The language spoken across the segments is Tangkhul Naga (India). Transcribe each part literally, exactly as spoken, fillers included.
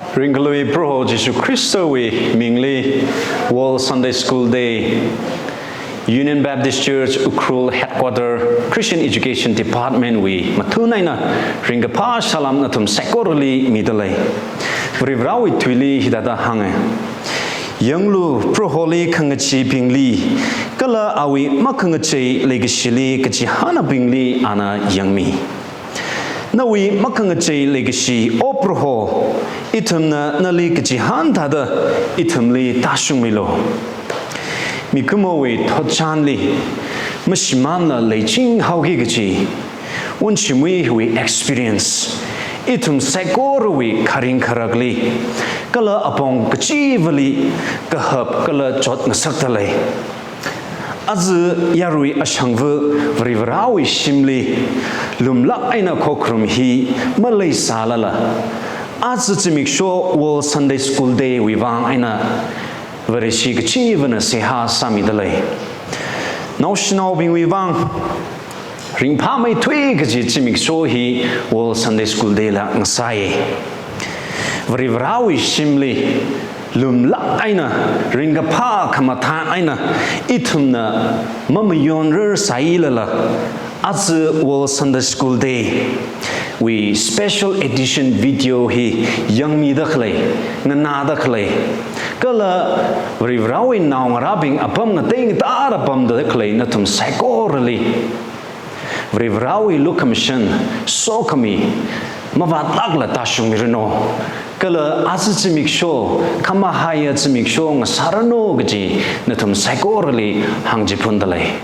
Ringkalui Proho Jesu Khristawui mingli, World Sunday School Day, Union Baptist Church Ukhrul Headquarter Christian Education Department wui mathun eina ringkaphā salam nathum saikorali midalei. Varivarāwui tuili hithāda hānga. Yanglu, Proholi khangachee bingli, kala awui makhangachei leikashili kachihānabingli ana yangmi. Nawui makhangachei leikashi, O Proho, ithumna nali kachihān thāda ithumli tāshungmilu. Mikumowui thotchanli, mashimānla leiching haoki kachi, Wunshimwui experience, ithum saikorawui kharing kharakli, kala apong kachivali, kahap kala chotngasakdalei. Aja yarui ashangva Varivarāwui shimli, lumlāk eina khokharum hi maleisālala, aja zimiksho World Sunday School Day wui vang eina Vareshi kachivana seihā sāmidalei. Naoshinaobingwui vang, ringphāmeithui kaji zimiksho hi World Sunday School Day la ngasāya. Varivarāwui shimli, lumlāk eina, ringkaphā khamathā eina, ithumna mamayonrar sāilala, aja World Sunday School Day wui special edition video hi yangmida khalei, nganāda khalei, kala Varivarāwui naongarābing apam ngateingatā apamda khalei nathum saikorali Varivarāwui lukhamashan, sokhami, mavātlākla tāshungmiranu. Kala aja zimiksho, khamahaiya zimiksho ngasāranu kaji nathum saikorali hāngchiphundalei.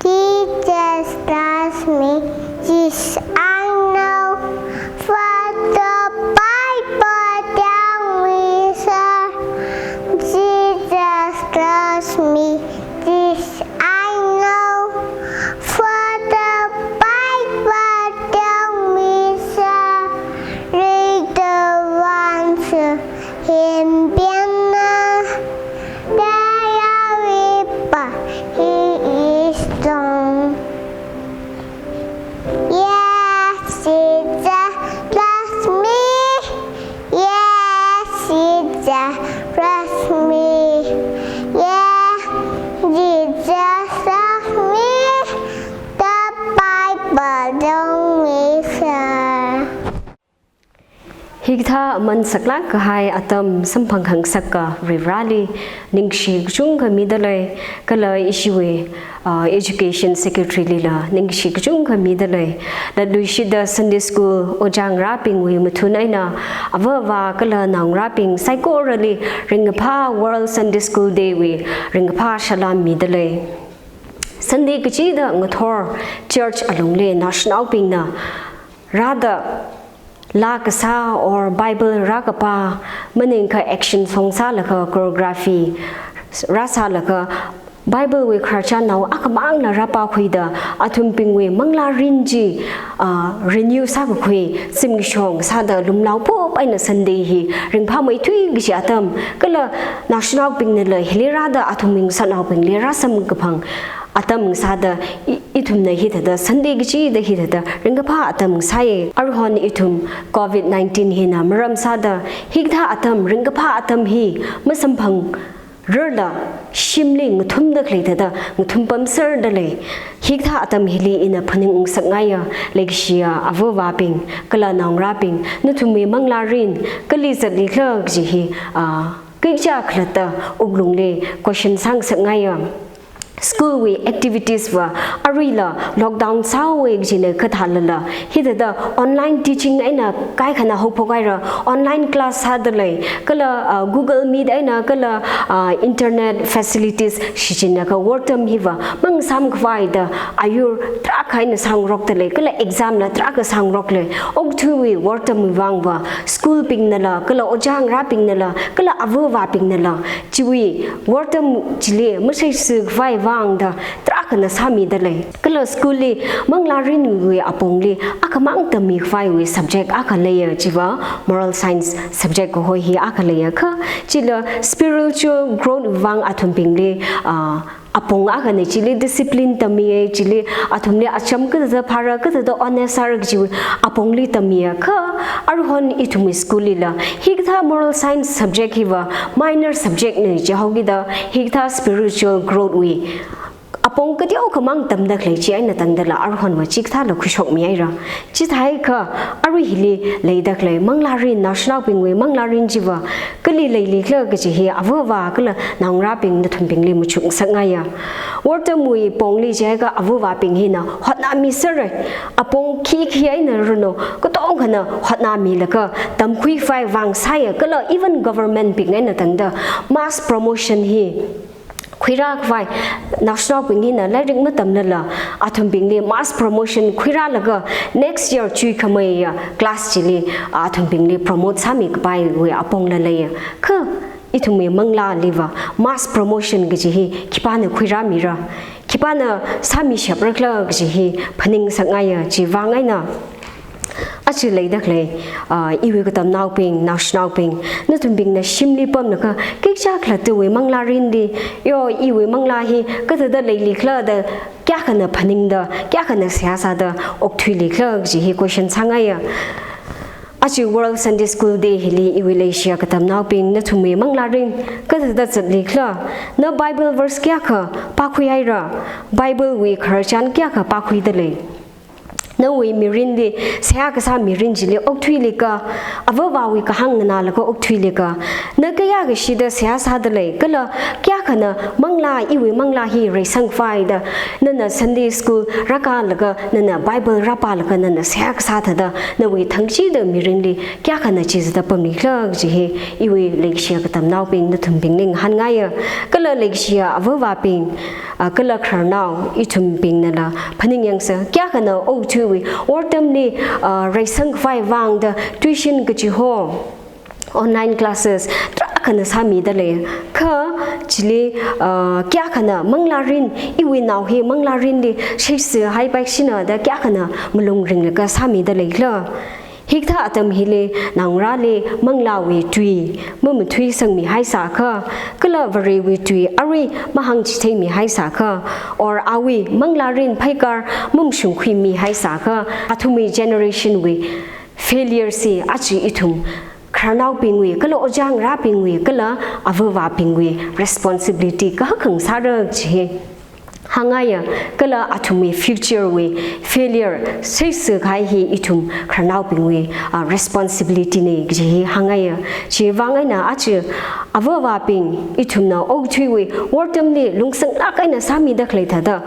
Jesus loves me, this I know, for the Bible tells me so. Jesus loves me, this I know, for the Bible tells me so. Little ones, uh, him He is strong. Yes, Jesus loves me. Yes, Jesus loves me. Yes, Jesus loves me. The Bible tells me so. Hikathā aman saklāk kahai atam samphang khangasak Varivarāli ningshi kachungkha midalei, kala ishiwui, ah, Education Secretary lila ningshi kachungkha midalei. Latluishida Sunday School ojā ngarābingwui mathun eina, ava avā kala naongarābing saikorali ringkaphā World Sunday School Day wui ringkaphā salam midalei. Sunday kachida ngathor church alungli naoshinaobingna rāda laa kasā or Bible rākapā, maningakha action song sālaga, choreography rāsālaga, Bible wui khararchan nao akhamangla rāpākhuida, athumbingwui manglārin chi, ah, renew sākakhui zimiksho ngasāda lumlaophopa eina Sunday hi ringphāmeithui kaji atam, kala naoshinaobingnala hili rāda athumwui ngasotnaobingli rāsamkaphang atam ngasāda i-, ithumna hithāda Sunday kachida hithāda ringkaphā atam ngasāya. Aruihon ithum covid nineteen hina maram sāda hikathā atam, ringkaphā atam hi masamphangrarla shimli ngathumda khalei thāda ngathumpamserdalei. Hikathā atam hili ina phaningngasakngaiya, leikashiya ava avābing kala naongarābing, nathumwui manglārin kali zatlikhala kaji hi, ah, kaikcha khalatta wuklungli question sāngasakngaiya. School wui activities va aruila lockdown sāhaowa kajina kathālala, hithāda online teaching eina kaikhana haophok haira, online class sādalei, kala, ah, Google Meet eina kala, ah, internet facilities shichinlaga wortam hiva mangasāmkhavai da ayur tarākha eina sāngarokdalei, kala exam la tarākha sāngaroklei. Okathuiwui wortamwui vangva school bingnala, kala ojā ngarābingnala, kala ava avābingnala, chiwui wortam chili mashaisakhavai vangda tarākhana sāmidalei. Kala school li manglārinwui apongli akhamang tammikhavaiwui subject akha leiya, chiva moral science subject kaho hi akha leiya kha. Chila spiritual growth vang athumbingli, ah, Apong akhana chili discipline tammiya, chili athumli acham kathāda phāra, kathāda honest sāra kajiwui apongli tammiya. Kha aruihon ithumwui school lila hikathā moral science subject hiva minor subject na jihaokida hikathā spiritual growth wui apong kateokhamang tamda khalei chi eina tangdala aruihonva chikathāla khuishokmihaira. Chithākha arui hili leida khalei manglārin, naoshinaobingwui manglārin chiva kali leilikhala kaji hi avāva kala naongarābing nathumbingli machukngasakngaiya. Wortamwui pongli jiakha avāvabing hina hotnami sāra. Apong khikhi eina ranu katongkhana hotnamilaga tamkhuikhavai vang sāya, kala even government bing eina tangda mass promotion hi khuirākhavai, naoshinaobing hina lairik matamlala athumbingli mass promotion khuirālaga next year chuikhameiya class chili athumbingli promote sāmikapaiwui apongla leiya. Kha ithumwui manglāliva mass promotion kaji hi khipāna khuirāmira, khipāna sāmishaprākhala kaji hi phaningngasakngaiya. Chiwui vang eina aja leida khalei, ah, iwui katamnaobing, naoshinaobing, nathumbingna shimli pamlaga khikha khalattawui manglārinli, yo, iwui manglā hi kathāda leilikhala da kayākhana phaningda, kayākhana seihā sāda okthuilikhala kaji hi question sāngaiya. Aja World Sunday School Day hili iwui leishiya katamnaobing, nathumwui manglārin kathāda zatlikhala? Na Bible verse kayākha pākhuihaira? Bible wui khararchan kayākha pākhuida lei? Nawui mirinli seihā kasā mirin chili okthuilikha, avāvawui kahāng nganālaga okthuilikha, na kayākha shida seihā sāda lei, kala kayākhana manglā, iwui manglā hi reisangkhavai da nana Sunday school rākālaga, nana Bible rāpālaga, nana seihā kasā thāda nawui thangkachida mirinli kayākhana chizatda pamlikhala kaji hi iwui leishiya katamnaobing nathumbingli ngahānngaiya. Kala leishiya avāvabing, ah, kala khararnao ithumbingnala phaningyangsa, kayākhana okathuiwui wortamli, ah, reisangkhavai vang da tuition kachiho, online classes tarākhana sāmida lei. Kha chili, ah, kayākhana manglārin, iwui nao hi manglārinli shaisu haipaishina da kayākhana malung ringlaga sāmida leikhala? Hikathā atam hili naongarāli manglāwui tui mamathuisangmihaisākha, kala Varewui tui arui mahāngchitheimihaisākha, or awui manglārin pheikar mamashungkhuimihaisākha, athumwui generation wui failure chi aja ithum khararnaobingwui, kala ojā ngarābingwui, kala avāvabingwui responsibility kahak ngasāra kaji hi hāngngaiya. Kala athumwui future wui failure shaisu kahai hi ithum khararnaobingwui, ah, responsibility na kaji hi hāngngaiya. Chiwui vang eina aja avāvabing, ithumna okathuiwui wortamli lungsanglāk eina sāmida khalei thāda,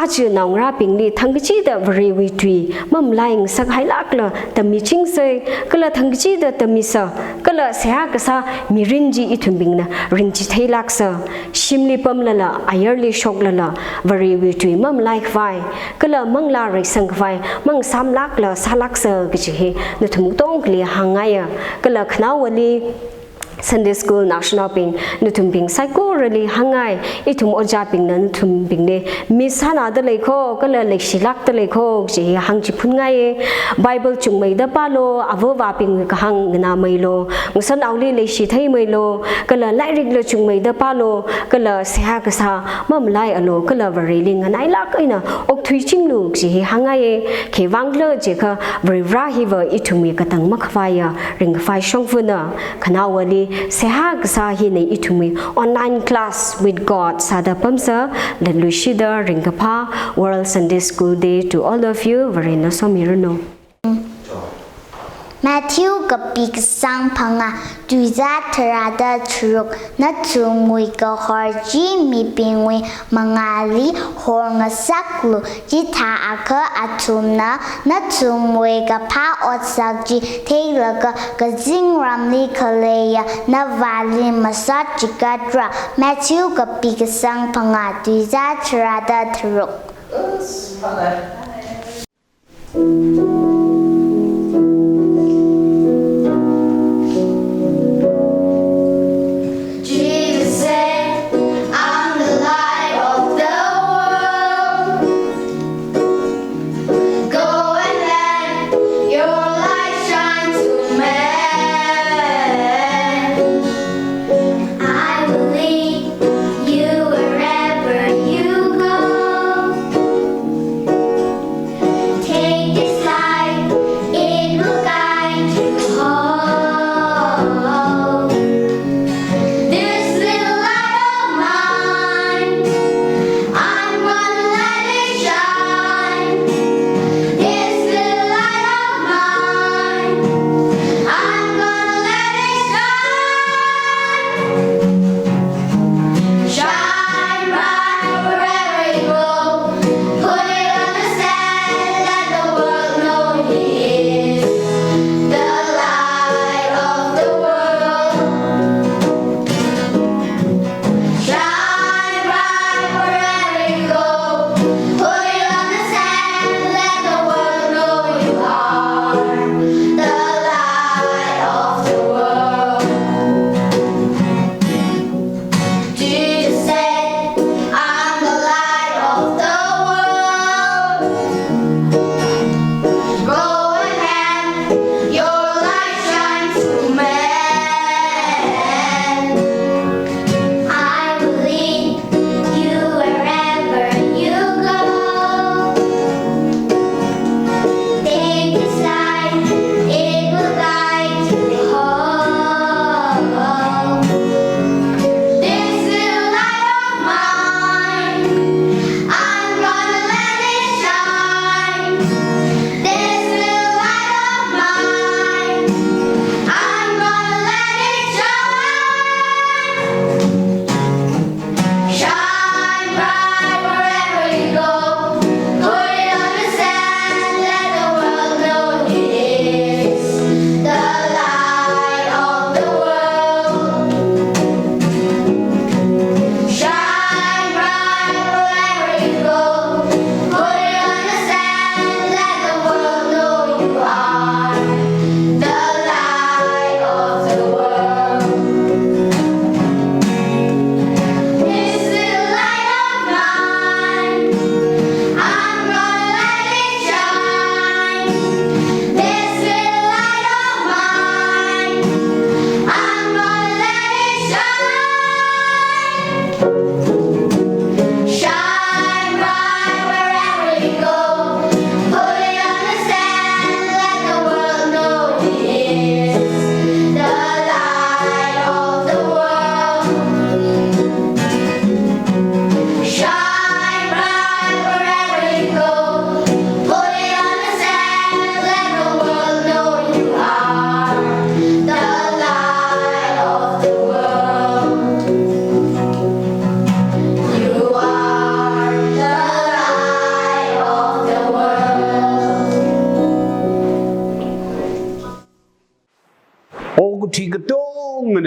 aja naongarābingli thangkachida Varewui tui mamalai ngasak hailākla tammichingsa, kala thangkachida tammisa, kala seihā kasā mirin chi ithumbingna ringchitheilāksa. Shimli pamlala, ayarli shoklala, Varewui tui mamalaikhavai, kala manglā reisangkhavai mangasāmlākla sālāksa kaji hi nathum katongali hāngngaiya. Kala khanaowali Sunday school naoshinaobing, nathumbing saikorali hāngngai, ithum ojābingna nathumbingli miss sānada leikho, kala leishilākda leikho kaji hi hāngchiphunngai. Bible chungmeida pālu, avāvabingwui kahāng nganāmeilu, ngasānaoli leishitheimeilu, kala lairikla chungmeida pālu, kala seihā kasā mamalaialu, kala Vareli nganailāk eina okthuichinglu kaji hi hāngngai. Khiwui vangkhala jiakha Varivara hiva ithumwui katang makhavaiya ringkaphā shongfana. Khanaowali seihā kasā hina ithumwui online class with God sāda pamsa. Latluishida ringkaphā World Sunday School Day to all of you. Varena somiranu. Matthew kapi kasang phangā, tuizā tharāda tharuk. Nathumwui kahor chi mibingwui mangāli horngasaklu, chithākha athumna nathumwui kaphā otsak chi theilaga kazingramli khaleiya Navāli masot chigatra. Matthew kapi kasang phangā, tuizā tharāda tharuk. Jesus said, "I'm the light of the world. Go and let your light shine to men. I will lead you wherever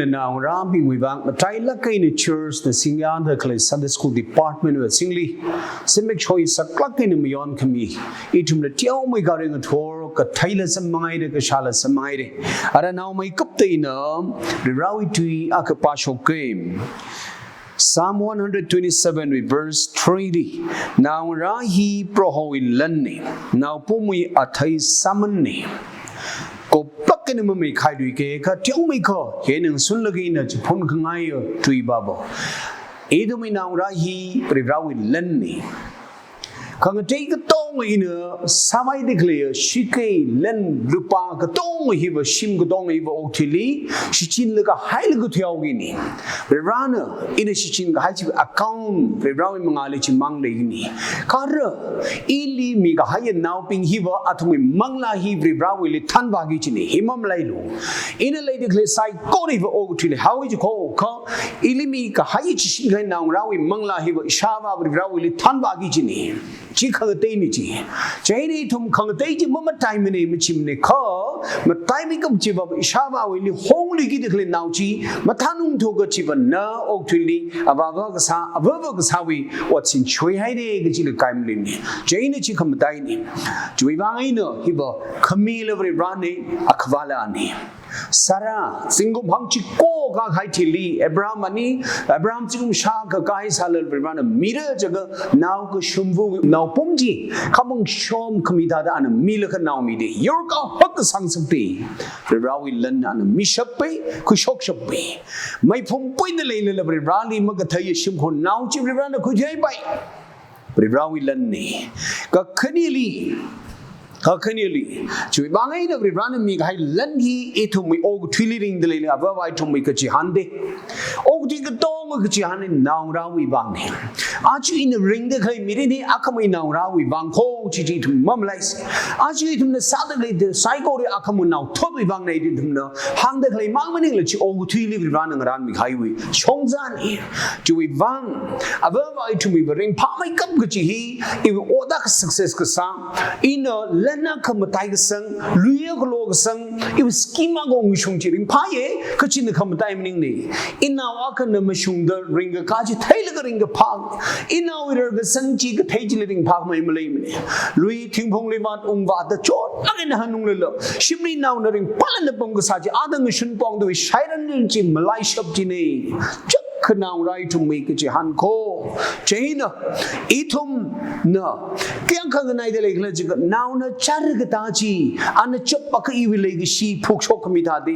Naongarābingwui vang matailāk eina church na singyānda khalei Sunday School Department wui azingli, zimiksho saklāk eina mayonkhami, ithumna teomeikha ringathor, katheila samphanghaira, kashāla samphanghaira. Ara naomeikapta ina Varivarāwui tui akha pāshoka. Psalm one hundred twenty-seven wui verse three li, "Naongarā hi Prohowui lanna, naopamwui athei sāmana. Kuplāk eina mameikhailuika, kha teomeikha hi ngasunlaga ina chiphun khangaiya tui pāva." Ithumwui naongarā hi Varivarāwui lanna. Khangatei katonga ina sāmeida khalei shikei, lan, lupā katonga hiva, shim katonga hiva okathuili shichinlaga hailaga thuihaokina. Varivarāna ina shichinkahai chi account Varivarāwui mangāli chimang leikina. Kha ara ili mikahaiya naobing hiva athumwui manglā hi Varivarāwuili thanvāki kajina, hi mamalailu. Ina leida khalei saikora hiva okathuili haoki kaji kho, kha ili mikahai chi shinkahai naongarāwui manglā hiva ishāvā Varivarāwuili thanvāki kajina. Chi khangateina chi. Chieina ithum khangatei chi mamataimana, machimana, kha mataimeikap chiva ishāvāwuili hongluikida khalei nao chi mathānungthu kajiva na okathuili avāva kasā, avāva kasāwui otsin chuihaina kajila kai malei. Chieina chi khamataina. Chiwui vang eina hiva khamila Varivarāna, akhavāla ana. Sarah, zingkum hangchiko kākahai thili, Abraham ani, Abraham zingkum shākha kāhai sālala Varivarāna mira jiakha nao kashungva naopam chi, khamang shomkhami thāda ana milaga nao mida, yur kahak sāngasakta. Varivarāwui lan ana mishappai, khuishokshappai. Meiphumpui eina leilala Varivarāli makatheiya shimkhur nao chi Varivarāna khuithuipai. Varivarāwui lanna. Kakhaneli, kakhaneli, chiwui vang eina Varivarāna mikahai lan hi ithumwui okathuili ringda leilei, avāva ithumwui kachihānda. Okathui katonga kachihān hi naongarāwui vangna. Aja ina ringda khalei mirin hi akhamei naongarāwui vang kho kaji chi ithum mamalaisa. Aja ithumna sāda khalei saikora akhamei naothotwui vangna, ithumna hāngda khaleimang maningla chi okathuili Varivarāna ngarānmikahaiwui shongzana. Chiwui vang, avāva ithumwui ringphāmeikap kaji hi, iwui ot akha success kasā, ina lan akha matai kasang, lui akha lo kasang, iwui scheme akha ungshung chi ringphāya, kachina khamatai maningna. Inao akhana mashungda ringkakā chi theilaga ringkaphā, inaowui rarkasang chi kathei chili ringphāmei maleimana. Lui thingphungli vāt ungvāda chotlāk eina hanunglala, shimli naona ringphālala pamkasā chi āda ngashun pongda shairan chi malaishap china. Chak kha naongarā ithumwui kachihān kho. Chieina ithumna kayākha nganaida leikhala jiakha, naona char katā chi, ana chap akha iwui leikashi phukshokkhami thāda,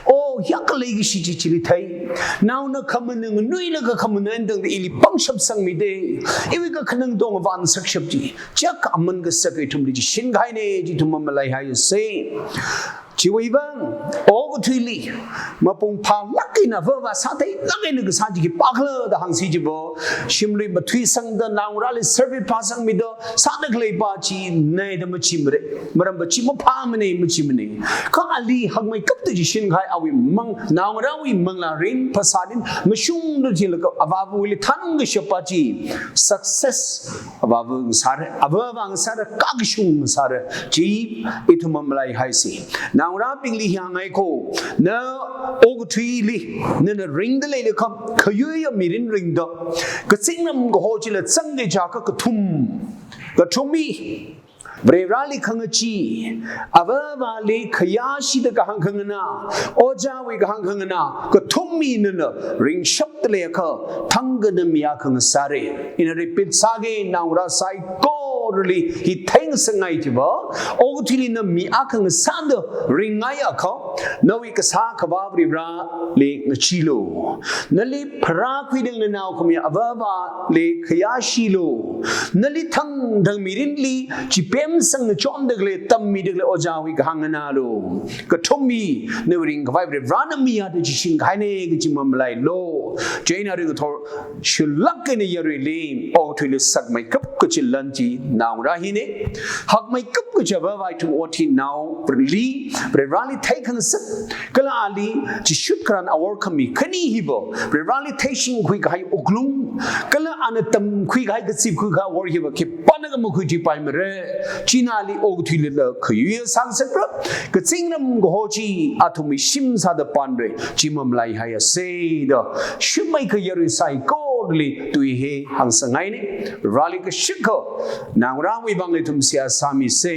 o, hiyākha leikashi chi chili thei. Naona khamana nganuilaga khamana eina tangda ili pangshap sangmida, iwui kakhanang katonga vāngasakshap chi, chak aman kasak ithumli chi shinkahaina chi ithum mamalaihaisa. Chiwui vang, okathuili mapung phālāk eina avāva sātheilāk eina kasā chi khipākhala da hāngsi chiva, shimlui mathuisangda naongarāli service phāsangmida sāda khaleipa chi naida machimara. Maramva chi maphāmana, machimana. Kha ali hakmeikapta chi shinkahai awui mang, naongarāwui manglārin, phasārin mashungda thilaga avāvawuili thanungkashappa chi success avāva ngasāra, avāva ngasāra, kakashung ngasāra. Chi ithum mamalaihaisa. Naongarābingli hāngngai kho, na okathuili nana ringda leilakha, khayuiya mirin ringda, kazingram kaho chila zangki jiakha kathum, kathum hi Varivarāli khangachee, avāvali khayāshida kahāng khanganā, ojāwui kahāng khanganā, kathum hi nana ringshapda leiakha, thangkha na mi akha ngasāra. Ina repeat sāga, naongarā saikorali hi theingasakngai chiva, okathuili na mi akha ngasāda ringngaiakha, nawui kasā Akhava Varivarāli ngacheelu. Nali pharākhuida nganao khami avāvali khayāshilu. Nali thangthang mirinli chipemsang ngachonda khalei, tammida khalei ojāwui kahāng nganālu. Kathum hi nawui ringkhavai Varivarāna miya da chi shinkahaina kaji mamalailu. Chieina ringkathor shulāk eina yaruili, okathuili sakmeikap kaji lan chi naongarā hina. Hakmeikap kaji avāva ithum ot hi naoli, Varivarāli theikhangasak, kala ali chishut kharan awor khami khani hiva, Varivarāli theishingkhui kahai wuklung, kala ana tamkhui kahai, kazipkhui Kha worhiva khipānakha makhuithuipaimara. Chinali okathuilila khayuiya sāngasakra. Kazingram kaho chi athumwui shim sāda panra. Chi mamalaihaiyasa da, shumai kayarui saikorali tui hi hāngsangngaina. Vareli kashikha naongarāwui vangli ithum seihā sāmisa.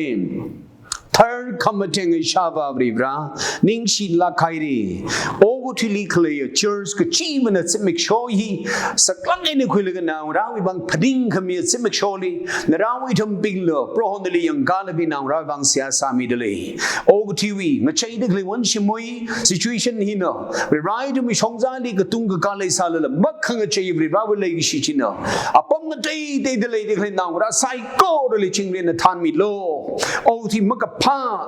Tharkhamatheng ishāvā Varivara, ningshilāk haira. Okathuili khaleiya church kachivana zimiksho hi saklāk eina khuilaga naongarāwui vang phaningkhamiya zimiksholi, narāwui ithumbingla Proho nali yangkālaga naongarāwui vang seihā sāmidalei. Okathuiwui ngacheida khalei wonshimwui situation hina Varivara ithumwui shongzali katung kakā leisālala, makhangachei Varivarawui leikashi china apam ngateiteida leida khalei naongarā saikorali chingri eina thanmilu. Okathui makaphā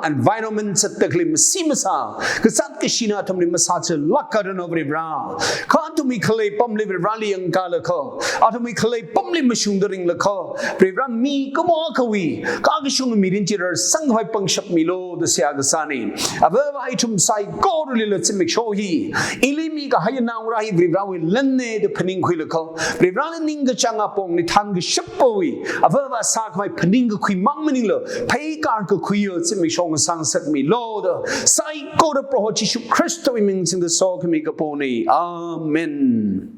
environment zatda khalei masi masā, kazāt kashina athumli masāzālākranu Varivara. Kha athumwui khalei apamli Varivarali yangkālaga, athumwui khalei apamli mashungda ringlaga, Varivara mikumo akhawui kakashung mirin chi rarsangkhavai pangshap milu da seihā kasāna. Avāva ithum saikoralila zimiksho hi ili mikahaiya naongarā hi Varivarawui lanna da phaningkhuilaga, Varivarali ningkachāng apongli thankashapwui, avāva sākhavai phaningkakhui mang maningla, pheikar kakhuiya zimiksho ngasāngasakmilu da, saikora Proho Jishu Khristawui ming singda sokhami kapona. Amen.